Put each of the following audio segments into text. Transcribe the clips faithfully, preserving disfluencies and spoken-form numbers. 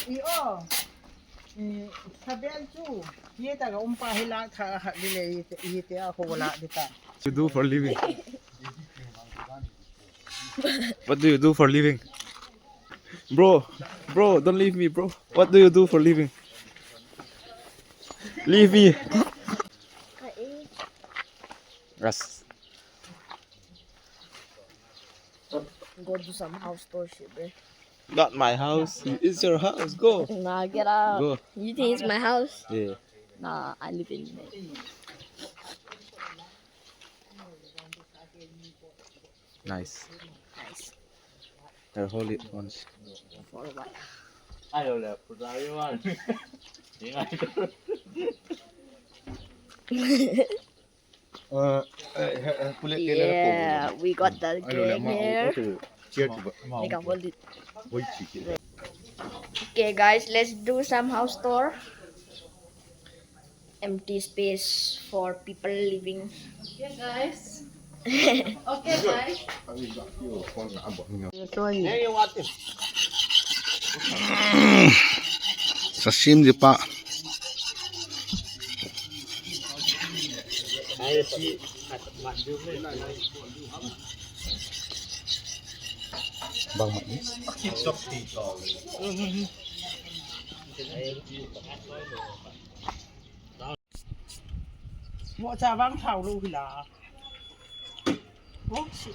Io. Sabel chu. Ye ta ga umpa hi la tha ha li le ye te a ho la de ta. You do for living? What do you do for living? Bro, bro, don't leave me, bro. What do you do for living? Leave me. Yes. Go do some house tour shit, bro. Not my house. It's your house. Go. Nah, get out. Go. You think it's my house? Yeah. Nah, I live in it. Nice. Nice. I'll hold it once. For a while. I don't know. Yeah, we got the gang here. They can hold it. Okay, guys, let's do some house tour. Empty space for people living. Okay, guys. Okay, guys. Sasim di pa. Bang mat ni. Mo cha bang thau lo hi la. Mo si.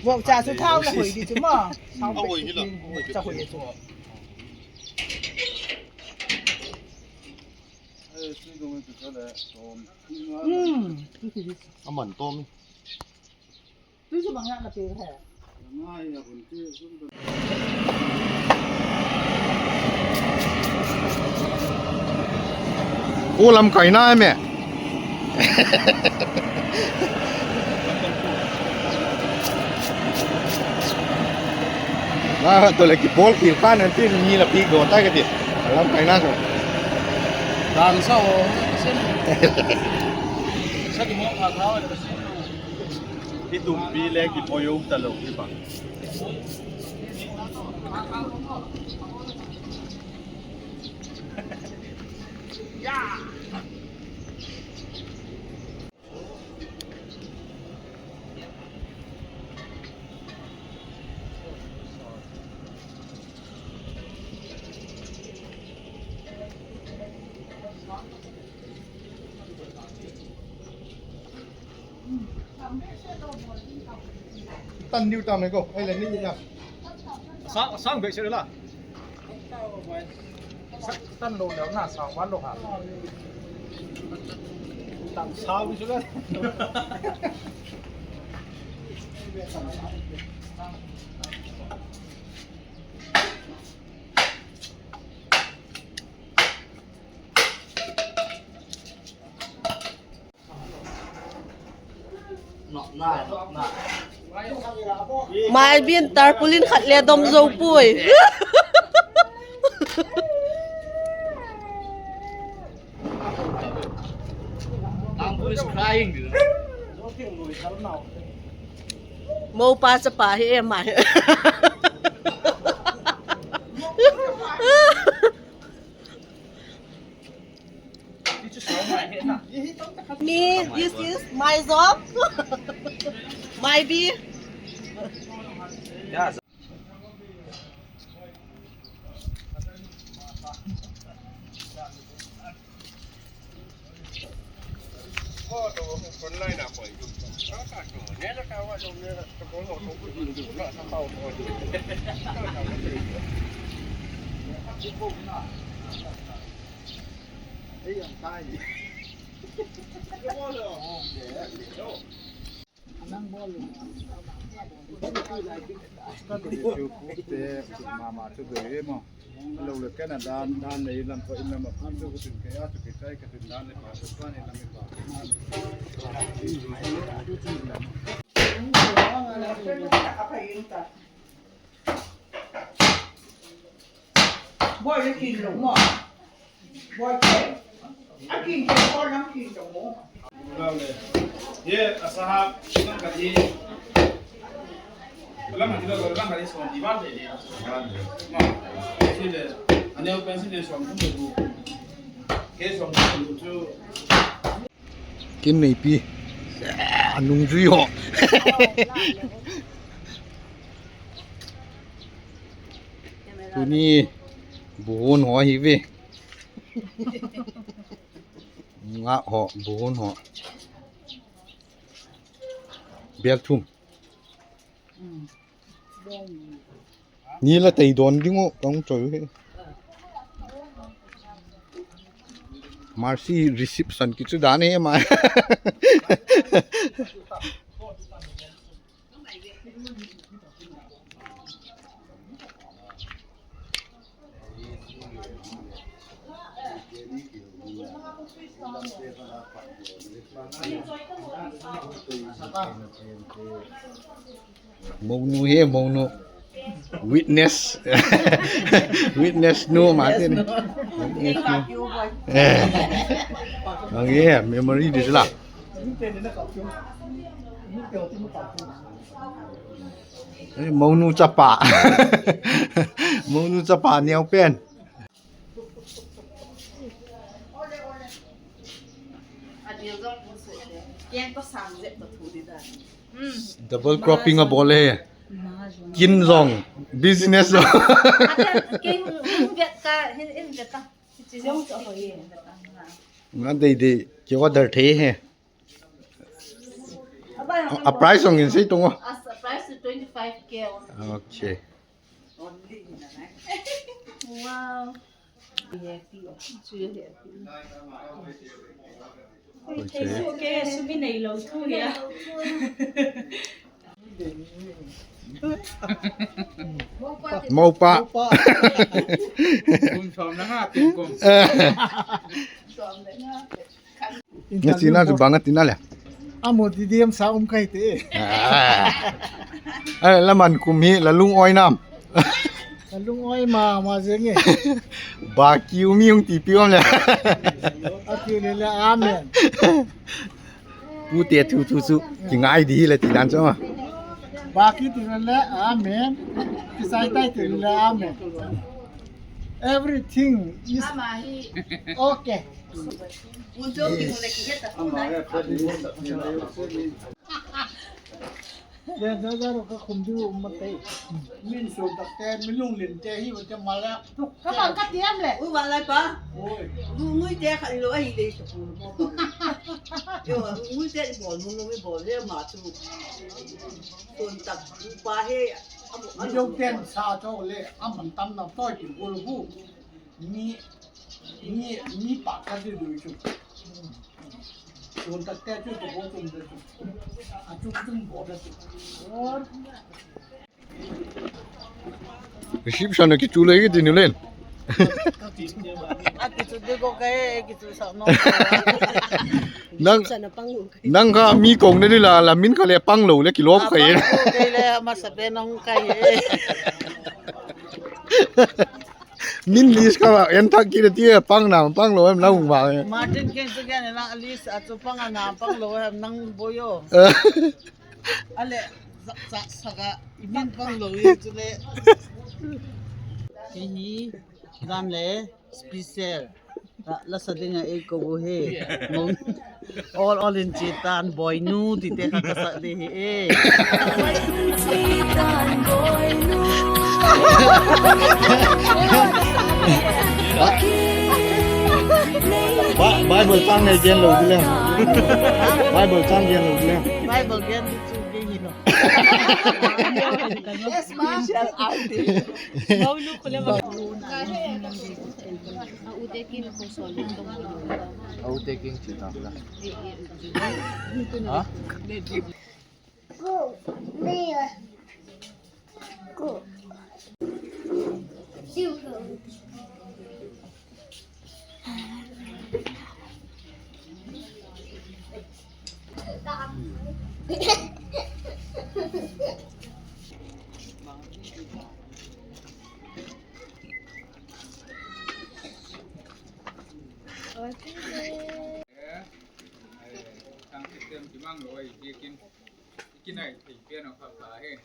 Mo cha su thau la hoi di chu mo. Thau hoi hi la. Cha hoi chu. Hmm. Aman tom. Ulam kaina me. Na to le ki bol pil kan ti ni la pi go ta ke ti. Lam kaina ko. Dan sa o. Sa ki mo ka ka. Itumpi le kipoiyo talou kipa. Tan diu ta mai ko, ai le ni ni ta. Sang, sang bek se la. Sang tan lo le na sang wan lo ha. Tan sao ni se la. Maibin tarpaulin khat le dom jou poi. Who is crying? Mopa chapa hi em ai. Me, this is my job. My bee. Mama chu doi mo. Lo le kana dan, dan le lam ko in lam ko chu ko tin ke a chu ke kai ka tin dan le pa chu pa ni lam pa. Boy le kin lo mo. Boy ke. A kin ke ko lam kin lo mo. Ye, asahap, ilang kati. Ilang kati, ilang kati, som di ba de. Ma, sile, aneo pen sile som tu tu. Ke som tu tu. Kin nei pi. Anung jui ho. Tuni buhun ho hi ve. Nga ho, buhun ho. Bel thum. Ni la tei don ding o, kang choi he. Mercy reception kichu dan he ma. Mounu he, mounu. Witness. Witness nu ma tin. Witness nu. Eh. Ang ye, memory di sila. Eh, mounu chapa. Mounu chapa neo pen. Double cropping abol e. Kin jong, business jong. Nga dei dei, ki order thei he. A price jong in sei tung o. A price is twenty-five K. Okay. Wow. Happy. Happy. Okay, sumi nei lo thu ya. Mopa. Kum som le nga, kum. Nga tina ju banga tina le. Amo di diam sa um kai te. Ah. Ai, la man kum hi la lung oi nam. La lung oi ma ma jeng e. Ba ki u mi ung ti pi om le. A ki le le amen. Pu te thu thu su ki ngai di le ti dan cho. Ba ki ti le amen. Ki sai tai ti le amen. Everything is okay. Min so tak te, min lung lin te, hi wa te ma la. Ka bang ka tiam le. U wa lai pa. Oi. Lu ngui te kha lo ai le su. Yo, ngui te bol, mu ngui bol le ma tu. Son tak pa he. Video ten sa cho le, a man tam na toi ti bol bu. Mi, mi, mi pa ka di du chu. Chun ta te chu to bo chun de chu. A chu chun bo de chu. Reception ki chu le ki din len. A ki chu de ko kai, ki chu sa no. Nang, nang ka mi kong ne la, la min ka le pang lo le ki lop kai. Kai le ma sa pe nong kai. Min list ka en thak ki ti pang na pang lo em la hung ba. Martin Keng chu gen na list a chu pang na pang lo em nang boyo. Ale sa sa ka i min pang lo ye chu le. Hi hi dan le special. La, la sa ding a ei ko bu he. Mong. All, all in chitan boy nu ti te kha ka sa de he e. Ba-, Bible chang nei gen lo di le. Bible chang gen lo di le. Bible gen di chu ge hi no. Yes, martial artist. Mau nu khule ba. A u te kin ko sol le tong. A u te kin chi tam la. Ha? Go. Go. Ang loi biakin ikinai thei pen a pha pha hi.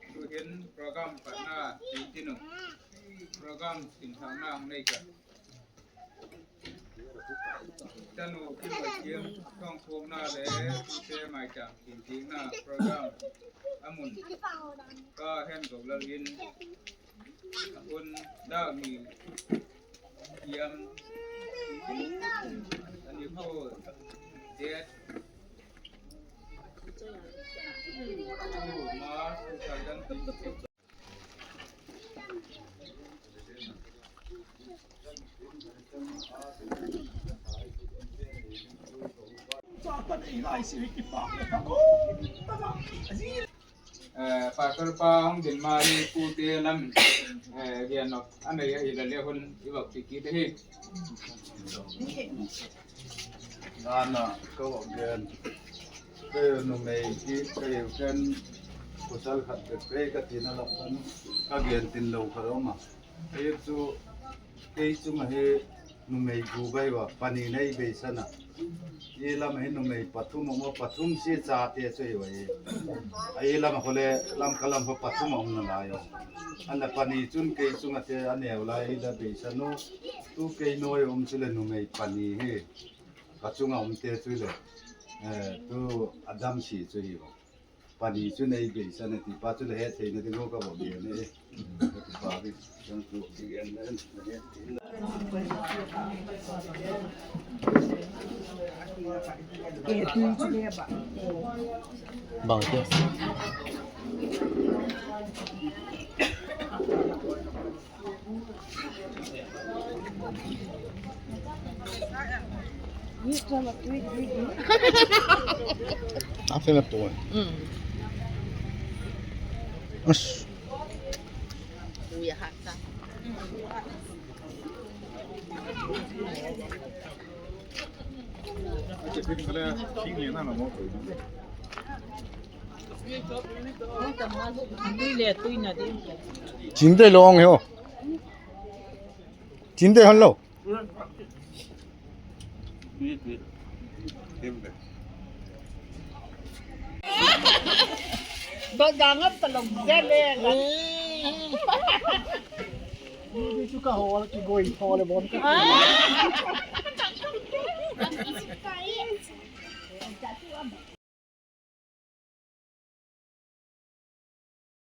Tuhin program patna ti tinu. Program sinthakna ang nei ka. Tanu Kimoi Kim thongkhomna le tute maicham kintingna program amun. Ka Hengoulal in ahun dak ni Kiam ani ko det. Eh, Pastor pa hung din ma hi pute lam, eh, gen nok anei ahi la le hun i vak ti kit hi. Nana, ka vak gen. Kei numei ki, kei ken pasal khat pe pe ka tina la pan, ka gen tin lo ka lo ma. Kei chu, kei chu ma hi numei gu bai va, pani nei bei sana. I lam hi numei pathum, mo pathum si chate chu hi va hi. A i lam khole, lam ka lam ho pathum a um na lai o. Ana pani chun kei chunga te a neo lai i da bei sanu. Tu kei noi um chu le numei pani hi. Ka chunga um te chu le. Eh, tu Adam si chu hi va. Pani chu nei bei sana ti pa chu le he thei na ding ho ka va be ne. Ka ti pa bi. Chang tu ki en na he. Bang ke. Afe na po. Mm. As. Uya haksa. Chinte long ho. Chinte han lo. Ba dangam talong jale. Ni chu ka hol ki goi thole bon ka.